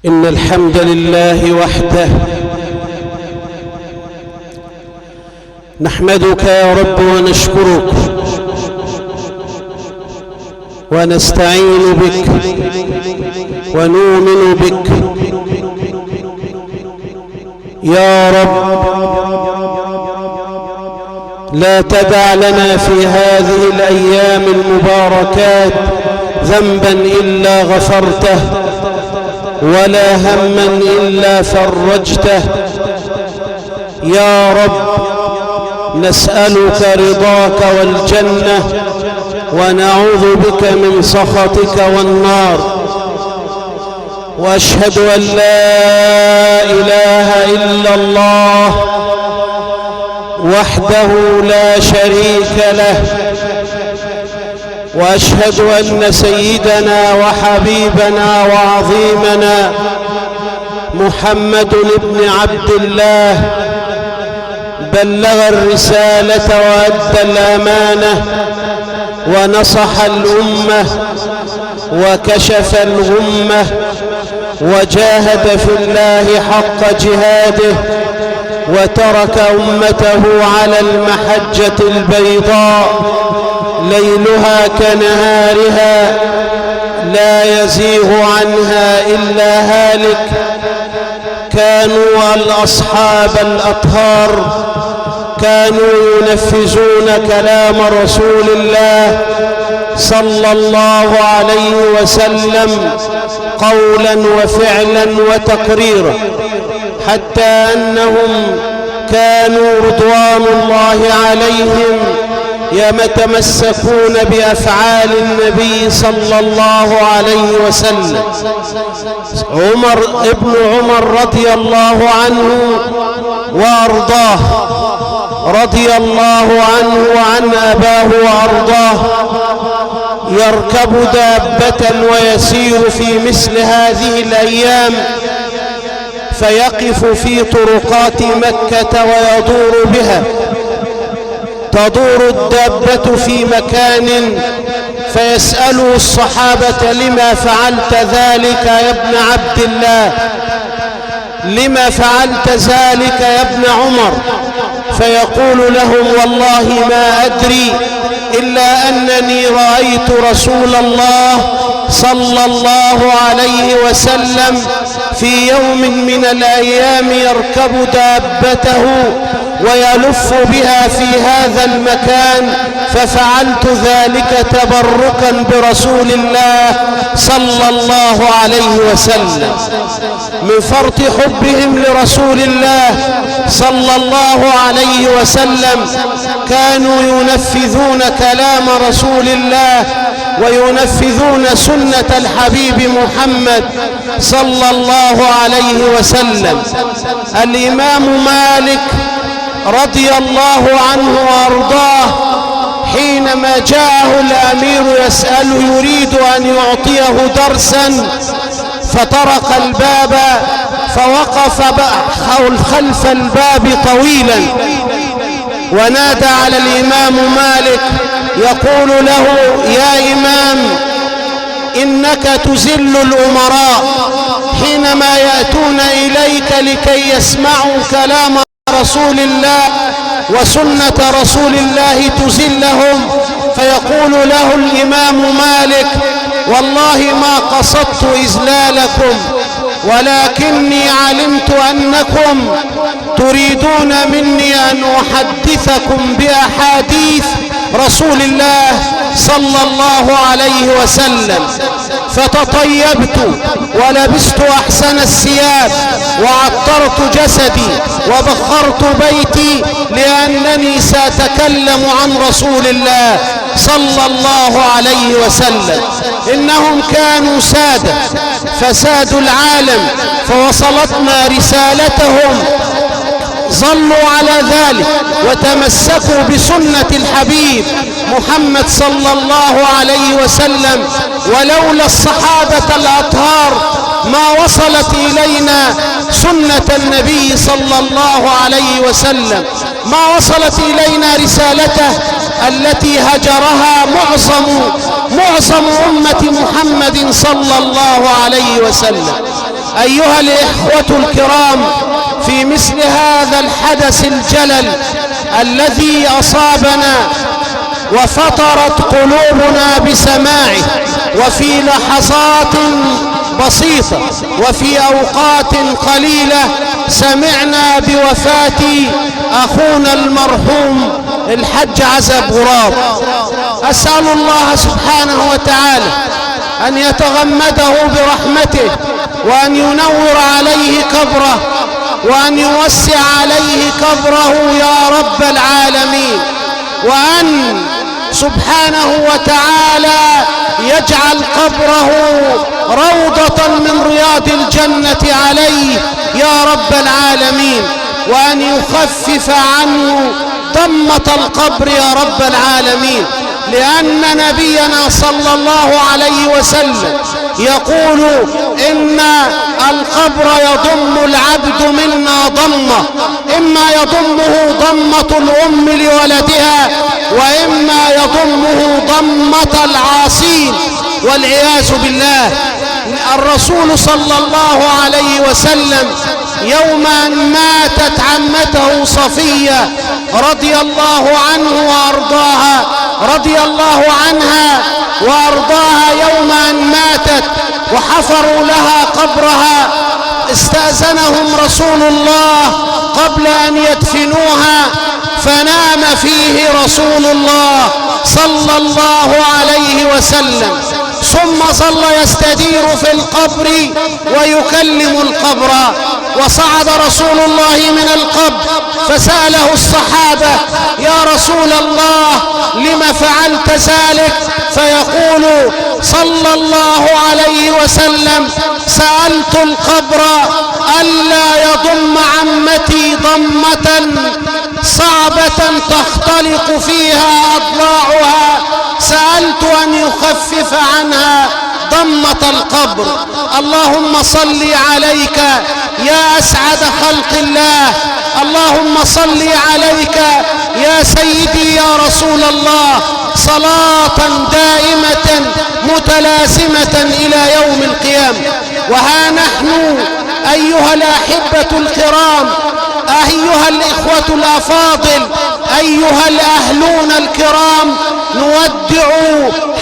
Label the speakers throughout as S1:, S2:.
S1: إن الحمد لله وحده، نحمدك يا رب ونشكرك ونستعين بك ونؤمن بك يا رب. لا تدع لنا في هذه الأيام المباركات ذنبا إلا غفرته، ولا هما إلا فرجته. يا رب نسألك رضاك والجنة، ونعوذ بك من سخطك والنار. وأشهد أن لا إله إلا الله وحده لا شريك له، وأشهد أن سيدنا وحبيبنا وعظيمنا محمد بن عبد الله بلغ الرسالة وأدى الأمانة ونصح الأمة وكشف الغمة وجاهد في الله حق جهاده، وترك أمته على المحجة البيضاء ليلها كنهارها لا يزيغ عنها إلا هالك. كانوا الأصحاب الأطهار، كانوا ينفذون كلام رسول الله صلى الله عليه وسلم قولا وفعلا وتقريرا، حتى أنهم كانوا رضوان الله عليهم يتمسكون بأفعال النبي صلى الله عليه وسلم. عمر ابن عمر رضي الله عنه وأرضاه، رضي الله عنه وعن أباه وأرضاه، يركب دابة ويسير في مثل هذه الأيام، فيقف في طرقات مكة ويدور بها. تدور الدابة في مكان فيسأله الصحابة: لما فعلت ذلك يا ابن عبد الله؟ لما فعلت ذلك يا ابن عمر؟ فيقول لهم: والله ما أدري، إلا أنني رأيت رسول الله صلى الله عليه وسلم في يوم من الأيام يركب دابته ويلف بها في هذا المكان، ففعلت ذلك تبركا برسول الله صلى الله عليه وسلم. من فرط حبهم لرسول الله صلى الله عليه وسلم كانوا ينفذون كلام رسول الله وينفذون سنة الحبيب محمد صلى الله عليه وسلم. الإمام مالك رضي الله عنه وأرضاه حينما جاءه الأمير يسأل، يريد أن يعطيه درسا، فطرق الباب فوقف خلف الباب طويلا، ونادى على الإمام مالك يقول له: يا إمام، إنك تزل الأمراء حينما يأتون إليك لكي يسمعوا كلام رسول الله وسنة رسول الله تزلهم. فيقول له الإمام مالك: والله ما قصدت إذلالكم، ولكني علمت أنكم تريدون مني أن أحدثكم بأحاديث رسول الله صلى الله عليه وسلم، فتطيبت ولبست أحسن الثياب وعطرت جسدي وبخرت بيتي، لأنني سأتكلم عن رسول الله صلى الله عليه وسلم. إنهم كانوا سادة فسادوا العالم، فوصلتنا رسالتهم، ظلوا على ذلك وتمسكوا بسنة الحبيب محمد صلى الله عليه وسلم. ولولا الصحابة الأطهار ما وصلت إلينا سنة النبي صلى الله عليه وسلم، ما وصلت إلينا رسالته التي هجرها معظم أمة محمد صلى الله عليه وسلم. أيها الإخوة الكرام، في مثل هذا الحدث الجلل الذي أصابنا وفطرت قلوبنا بسماعه، وفي لحظات بسيطة وفي أوقات قليلة سمعنا بوفاة أخونا المرحوم الحج عزب غراب. أسأل الله سبحانه وتعالى أن يتغمده برحمته، وأن ينور عليه قبره، وأن يوسع عليه قبره يا رب العالمين، وأن سبحانه وتعالى يجعل قبره روضة من رياض الجنة عليه يا رب العالمين، وأن يخفف عنه ضمة القبر يا رب العالمين. لأن نبينا صلى الله عليه وسلم يقول إن القبر يضم العبد منا ضمة، إما يضمه ضمة الأم لولدها، وإما يضمه ضمة العاصين والعياذ بالله. الرسول صلى الله عليه وسلم يوم أن ماتت عمته صفية رضي الله عنه وأرضاها، رضي الله عنها وأرضاها، يوم أن ماتت وحفروا لها قبرها، استأذنهم رسول الله قبل أن يدفنوها، فنام فيه رسول الله صلى الله عليه وسلم، ثم ظل يستدير في القبر ويكلم القبر. وصعد رسول الله من القبر فسأله الصحابة: يا رسول الله لم فعلت ذلك؟ فيقول صلى الله عليه وسلم: سألت القبر ألا يضم عمتي ضمة صعبة تختلق فيها أضلاعها، سألت أن يخفف عنها ضمة القبر. اللهم صل عليك يا أسعد خلق الله، اللهم صل عليك يا سيدي يا رسول الله، صلاة دائمة متلازمة إلى يوم القيامة. وها نحن أيها الأحبة الكرام، أيها الإخوة الأفاضل، أيها الأهلون الكرام، نودع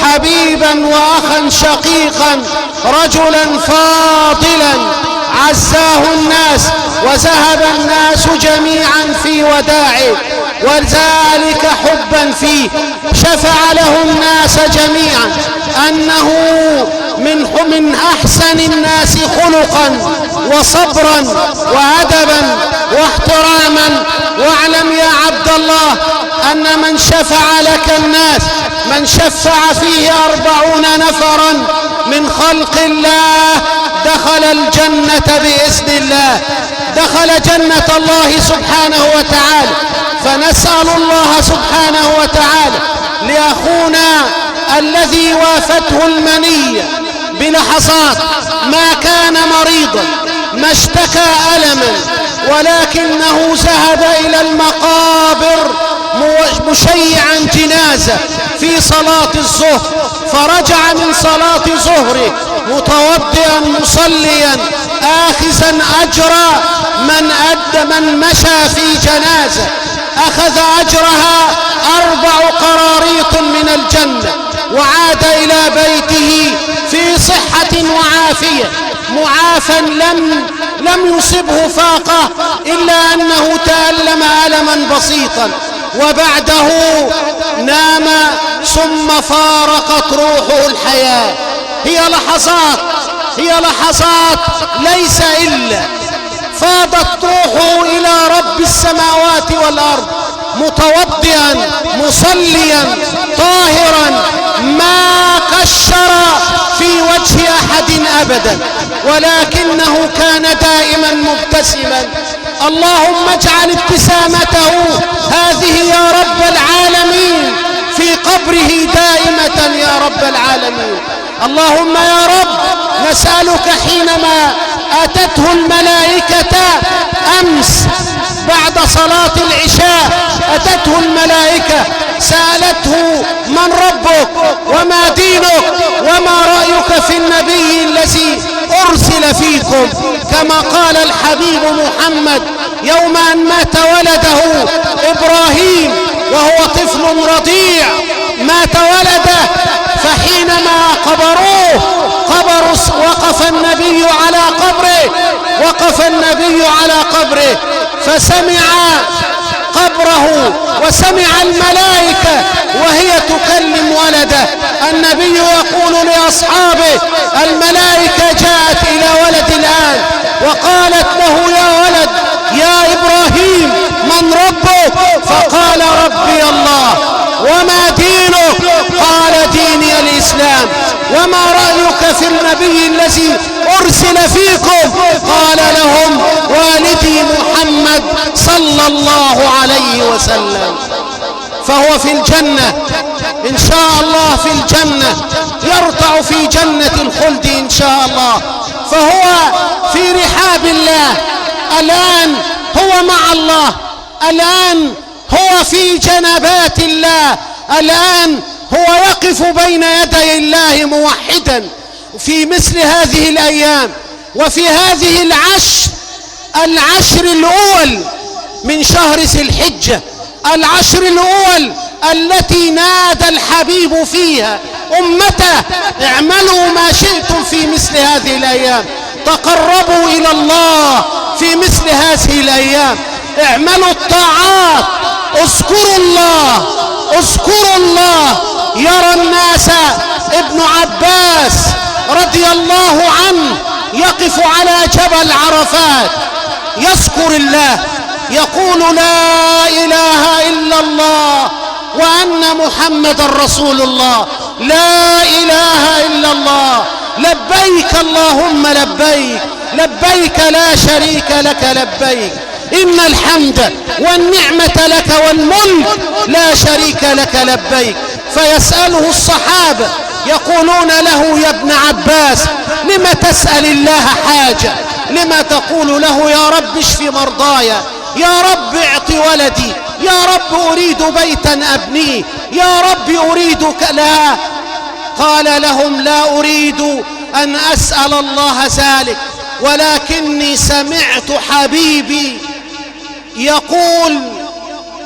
S1: حبيبا وأخا شقيقا، رجلا فاضلا عزاه الناس وذهب الناس جميعا في وداعه، وذلك حبا فيه. شفع له الناس جميعا أنه من أحسن الناس خلقا وصبرا وأدبا واحتراما. واعلم يا عبد الله أن من شفع لك الناس، من شفع فيه 40 نفرا من خلق الله، دخل الجنة بإذن الله، دخل جنة الله سبحانه وتعالى. فنسأل الله سبحانه وتعالى لأخونا الذي وافته المنية بلحظات، ما كان مريضا، ما اشتكى ألما، ولكنه ذهب إلى المقابر مشيعا جنازة في صلاة الظهر، فرجع من صلاة ظهره متوضئا مصليا آخذا أجر من أدى من مشى في جنازة، أخذ أجرها 4 قراريط من الجنة، وعاد إلى بيته في صحة وعافية، معافى لم يصبه فاقة إلا أنه تألم ألما بسيطا، وبعده نام ثم فارقت روحه الحياة. هي لحظات، هي لحظات ليس إلا، فاضت روحه إلى رب السماوات والأرض متوضئا مصليا طاهرا، ما كشر في وجه أحد أبدا، ولكنه كان دائما مبتسما. اللهم اجعل ابتسامته هذه يا رب العالمين في قبره دائمة يا رب العالمين. اللهم يا رب نسألك حينما أتته الملائكة أمس بعد صلاة العشاء، أتته الملائكة سألته من ربك وما دينك وما رأيك في النبي الذي أرسل فيكم؟ كما قال الحبيب محمد يوم أن مات ولده إبراهيم وهو طفل رضيع، مات ولده، فحينما قبروه وقف النبي على قبره، وقف النبي على قبره فسمع قبره وسمع الملائكة وهي تكلم ولده. النبي يقول لأصحابه: الملائكة جاءت إلى ولد الآن وقالت له: يا ولد، يا إبراهيم، من ربك؟ فقال: ربي الله. وما دينك؟ قال: ديني الإسلام. وما رأيك في النبي الذي أرسل فيكم؟ قال لهم: والدي محمد صلى الله عليه وسلم. فهو في الجنة إن شاء الله، في الجنة يرتع في جنة الخلد إن شاء الله. فهو في رحاب الله الآن، هو مع الله الآن، هو في جنبات الله الآن، هو يقف بين يدي الله موحدا في مثل هذه الأيام وفي هذه العشر الأول من شهر ذي الحجة، العشر الأول التي نادى الحبيب فيها أمته: اعملوا ما شئتم في مثل هذه الأيام، تقربوا إلى الله في مثل هذه الأيام، اعملوا الطاعات، اذكروا الله، اذكروا الله. يرى الناس ابن عباس رضي الله عنه يقف على جبل عرفات يذكر الله، يقول: لا إله إلا الله وأن محمد رسول الله، لا إله إلا الله، لبيك اللهم لبيك، لبيك لا شريك لك لبيك، إن الحمد والنعمة لك والملك لا شريك لك لبيك. فيسأله الصحابة يقولون له: يا ابن عباس، لم تسأل الله حاجة؟ لم تقول له: يا رب اشف مرضايا، يا رب اعط ولدي، يا رب أريد بيتا أبنيه، يا رب أريد لا. قال لهم: لا أريد أن أسأل الله ذلك، ولكني سمعت حبيبي يقول،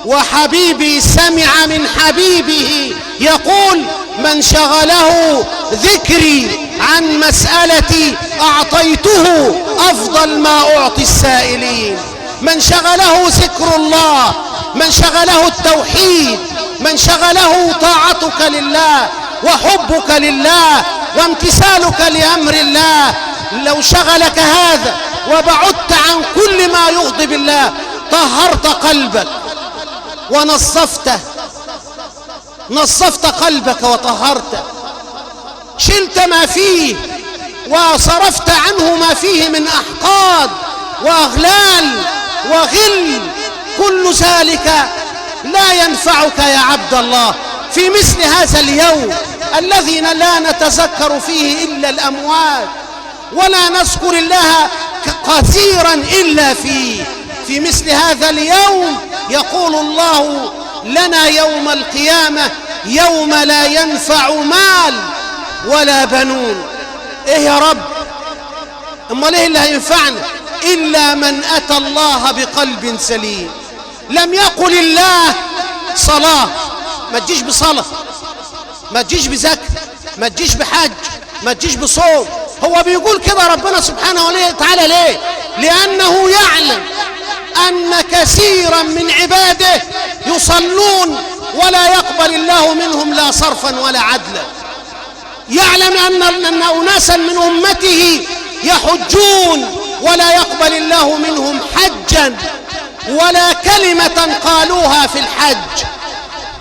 S1: وحبيبي سمع من حبيبه يقول: من شغله ذكري عن مسألتي أعطيته أفضل ما أعطي السائلين. من شغله ذكر الله، من شغله التوحيد، من شغله طاعتك لله وحبك لله وامتثالك لأمر الله، لو شغلك هذا وبعدت عن كل ما يغضب الله، طهرت قلبك ونظفته، نظفت قلبك وطهرته، شلت ما فيه وصرفت عنه ما فيه من أحقاد وأغلال وغل، كل ذلك لا ينفعك يا عبد الله في مثل هذا اليوم الذي لا نتذكر فيه إلا الأموات، ولا نذكر الله كثيرا إلا فيه. في مثل هذا اليوم يقول الله لنا يوم القيامة: يوم لا ينفع مال ولا بنون. إيه يا رب؟ أمال إيه اللي هينفعنا؟ إلا من أتى الله بقلب سليم. لم يقل الله صلاة، ما تجيش بصلاة، ما تجيش بزكاة، ما تجيش بحج، ما تجيش بصوم. هو بيقول كده ربنا سبحانه وتعالى ليه؟ لأنه يعلم أن كثيرا من عباده يصلون ولا يقبل الله منهم لا صرفا ولا عدلا. يعلم أن أناسا من أمته يحجون ولا يقبل الله منهم حجا ولا كلمة قالوها في الحج.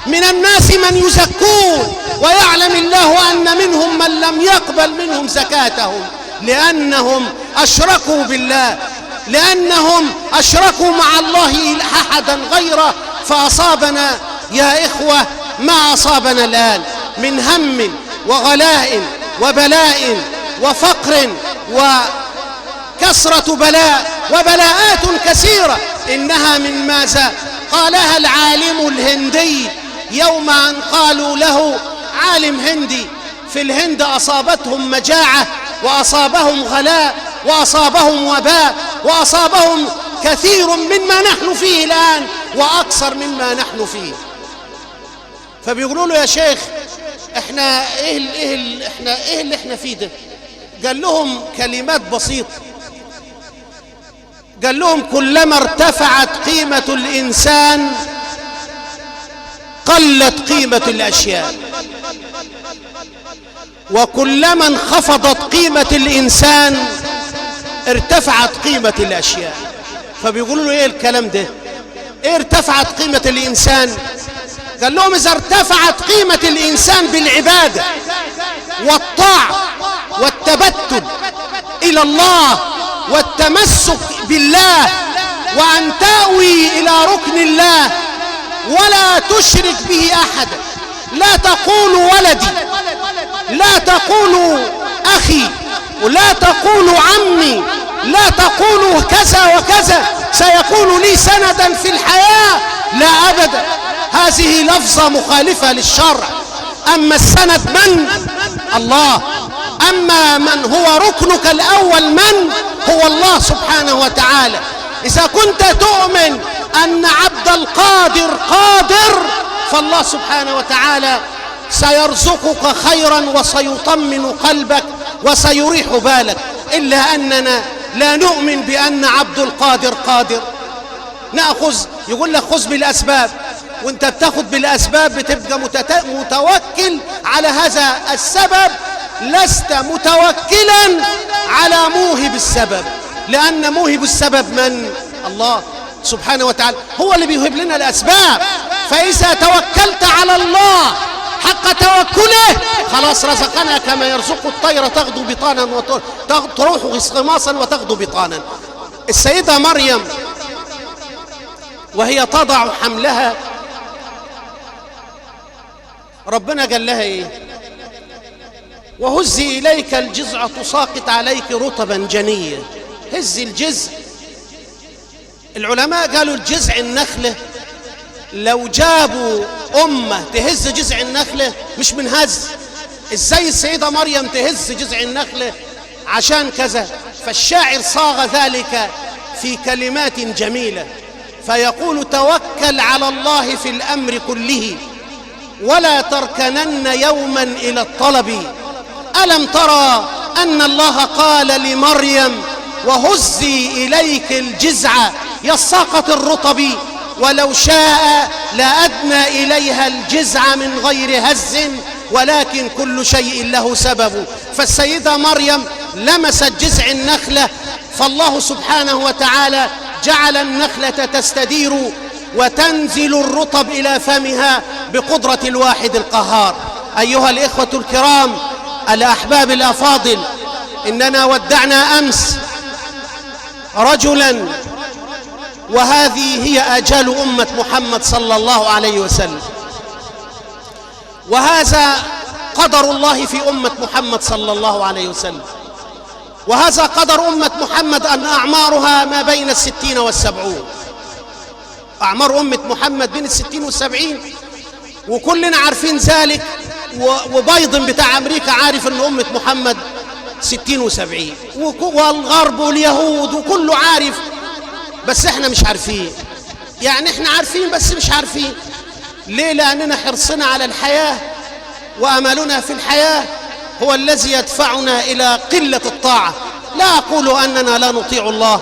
S1: من الناس من يزكون ويعلم الله أن منهم من لم يقبل منهم زكاتهم، لأنهم أشركوا بالله، لأنهم أشركوا مع الله أحدا غيره. فأصابنا يا إخوة ما أصابنا الآن من هم وغلاء وبلاء وفقر وكثرة بلاء وبلاءات كثيرة. إنها من ماذا؟ قالها العالم الهندي يوم أن قالوا له، عالم هندي في الهند أصابتهم مجاعة وأصابهم غلاء وأصابهم وباء، وأصابهم كثير مما نحن فيه الآن وأكثر مما نحن فيه. فبيقولوا له يا شيخ احنا ايه احنا ايه اللي احنا فيه ده؟ قال لهم كلمات بسيطة، قال لهم كلما ارتفعت قيمة الإنسان قلت قيمة الأشياء، وكلما انخفضت قيمة الإنسان ارتفعت قيمة الأشياء. فبيقولوا له ايه الكلام ده؟ ايه ارتفعت قيمة الإنسان؟ قال لهم إذا ارتفعت قيمة الإنسان بالعبادة والطاعة والتبتل إلى الله والتمسك بالله وأن تأوي إلى ركن الله ولا تشرك به أحدا، لا تقول ولدي، لا تقول أخي، ولا تقول عمي، لا تقول كذا وكذا، سيكون لي سندا في الحياة، لا أبدا. هذه لفظة مخالفة للشرع. أما السند من؟ الله. أما من هو ركنك الأول من؟ هو الله سبحانه وتعالى. إذا كنت تؤمن أن عبد القادر قادر، فالله سبحانه وتعالى سيرزقك خيرا وسيطمن قلبك وسيريح بالك. إلا أننا لا نؤمن بأن عبد القادر قادر. نأخذ، يقول لك خذ بالأسباب، وانت بتاخد بالأسباب بتبقى متوكل على هذا السبب، لست متوكلا على موهب السبب، لأن موهب السبب من؟ الله سبحانه وتعالى، هو اللي بيوهب لنا الأسباب. فإذا توكلت على الله حق توكله خلاص رزقنا كما يرزق الطير تغدو بطانا وتروح غماصا وتغدو بطانا. السيدة مريم وهي تضع حملها ربنا قال لها ايه؟ وهزي اليك الجزع تساقط عليك رطبا جنيا. هزي الجزع. العلماء قالوا الجزع النخلة لو جابوا أمة تهز جزع النخلة مش من هز. ازاي السيدة مريم تهز جزع النخلة عشان كذا؟ فالشاعر صاغ ذلك في كلمات جميلة، فيقول توكل على الله في الأمر كله ولا تركنن يوما إلى الطلب. ألم ترى أن الله قال لمريم وهزي إليك الجزع يساقط الرطب، ولو شاء لأدنى إليها الجزع من غير هز، ولكن كل شيء له سبب. فالسيدة مريم لمست جزع النخلة، فالله سبحانه وتعالى جعل النخلة تستدير وتنزل الرطب إلى فمها بقدرة الواحد القهار. أيها الإخوة الكرام، الأحباب الأفاضل، إننا ودعنا أمس رجلا، وهذه هي آجال أمة محمد صلى الله عليه وسلم، وهذا قدر الله في أمة محمد صلى الله عليه وسلم، وهذا قدر أمة محمد أن أعمارها ما بين 60 و70. أعمار أمة محمد بين 60 و70، وكلنا عارفين ذلك، وبايدن بتاع أمريكا عارف أن أمة محمد 60 و70، والغرب واليهود وكله عارف، بس احنا مش عارفين. يعني احنا عارفين بس مش عارفين ليه؟ لأننا حرصنا على الحياة وأملنا في الحياة هو الذي يدفعنا إلى قلة الطاعة. لا أقول أننا لا نطيع الله،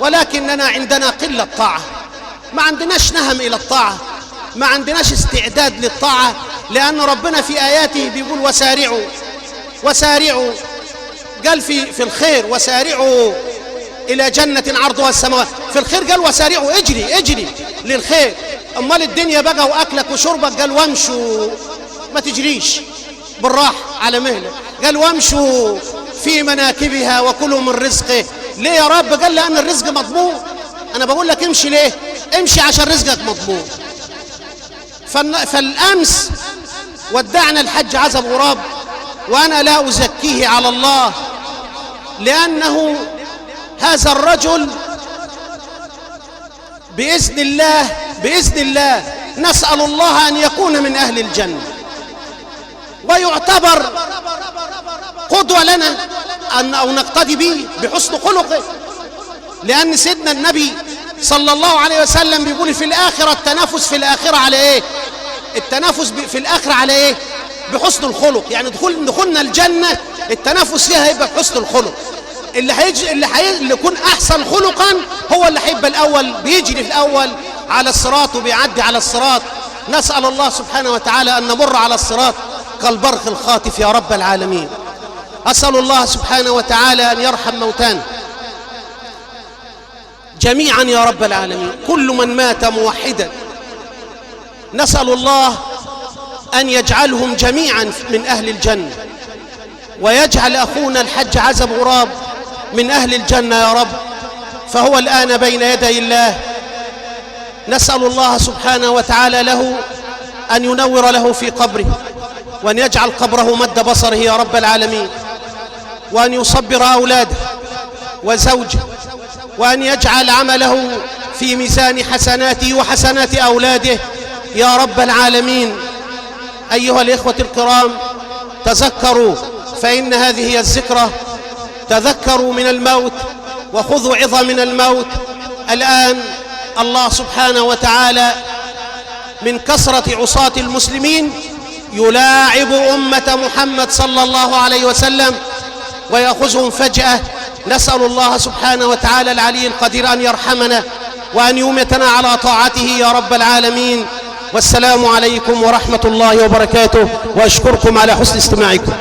S1: ولكننا عندنا قلة طاعة، ما عندناش نهم إلى الطاعة، ما عندناش استعداد للطاعة، لأن ربنا في آياته بيقول وسارعوا وسارعوا، قال في الخير وسارعوا إلى جنة عرضها السماوات، في الخير قال وسارعوا، اجري اجري للخير. أمال الدنيا بقى وأكلك وشربك قال وامشوا، ما تجريش، بالراحة على مهلك، قال وامشوا في مناكبها وكلوا من رزقه. ليه يا رب؟ قال لأن الرزق مضمون. أنا بقول لك امشي ليه؟ امشي عشان رزقك مضمون. فالأمس ودعنا الحج عزب غراب، وأنا لا أزكيه على الله، لأنه هذا الرجل بإذن الله، بإذن الله نسأل الله أن يكون من أهل الجنة، ويعتبر قدوة لنا أن أو نقتدي به بحسن خلقه، لأن سيدنا النبي صلى الله عليه وسلم بيقول في الآخرة التنافس في الآخرة على إيه؟ التنافس في الآخرة على إيه؟ بحسن الخلق. يعني دخولنا الجنة التنافس فيها هيبقى بحسن الخلق. اللي هيجي اللي اللي يكون أحسن خلقا هو اللي هيبقى الأول، بيجري في الأول على الصراط وبيعدي على الصراط. نسأل الله سبحانه وتعالى أن نمر على الصراط كالبرق الخاطف يا رب العالمين. أسأل الله سبحانه وتعالى أن يرحم موتانا جميعا يا رب العالمين، كل من مات موحدا نسأل الله أن يجعلهم جميعا من أهل الجنة، ويجعل أخونا الحج عزب غراب من أهل الجنة يا رب، فهو الآن بين يدي الله. نسأل الله سبحانه وتعالى له أن ينور له في قبره، وأن يجعل قبره مد بصره يا رب العالمين، وأن يصبر أولاده وزوجه، وأن يجعل عمله في ميزان حسناته وحسنات أولاده يا رب العالمين. أيها الإخوة الكرام، تذكروا فإن هذه هي الذكرى. تذكروا من الموت وخذوا عظة من الموت. الآن الله سبحانه وتعالى من كثرة عصاة المسلمين يلاعب أمة محمد صلى الله عليه وسلم ويأخذهم فجأة. نسأل الله سبحانه وتعالى العلي القدير أن يرحمنا وأن يمتنا على طاعته يا رب العالمين. والسلام عليكم ورحمة الله وبركاته، وأشكركم على حسن استماعكم.